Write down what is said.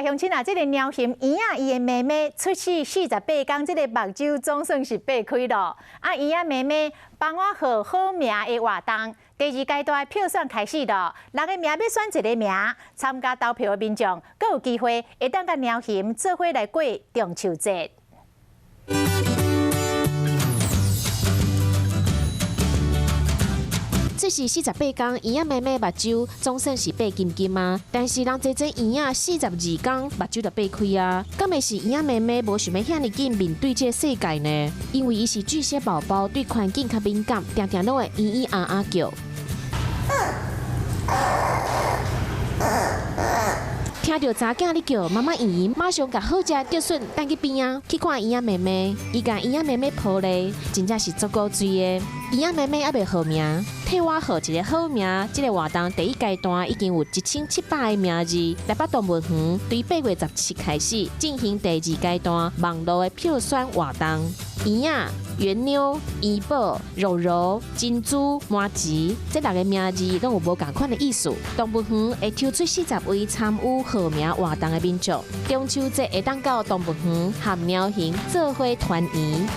鄉親啊，這个貓熊圓仔伊的妹妹出世48工，這个目睭總算是擘開囉。啊，圓仔妹妹幫我號好名的活動，第二階段票選開始囉。六个名欲選一个名，參加投票的民眾，閣有機會會當佮貓熊做伙來過中秋節。這是48工，圓仔妹妹目睭總算是擘金金啊！但是人濟濟圓仔42工目睭就擘開啊！敢會是圓仔妹妹無想欲遐爾緊面對這个世界呢？因為伊是巨蟹寶寶，對環境較敏感，定定攏會咿咿啊啊叫。聽著查囝咧叫，媽媽圓圓馬上共好食的竹筍帶去邊仔去看圓仔妹妹，伊共圓仔妹妹抱咧，真正是足古錐的。圓仔妹妹猶未號名，替我號一个好名。這个活動第一階段已經有1700个名字，台北動物園對8月17開始進行第二階段網路的票選活動。圓仔、圓妞、圓寶、柔柔、珍珠、麻糬，這六个名字攏有無仝款的意思。動物園會抽出40位參與號名活動的民眾，中秋節會當到動物園和貓熊做伙團圓。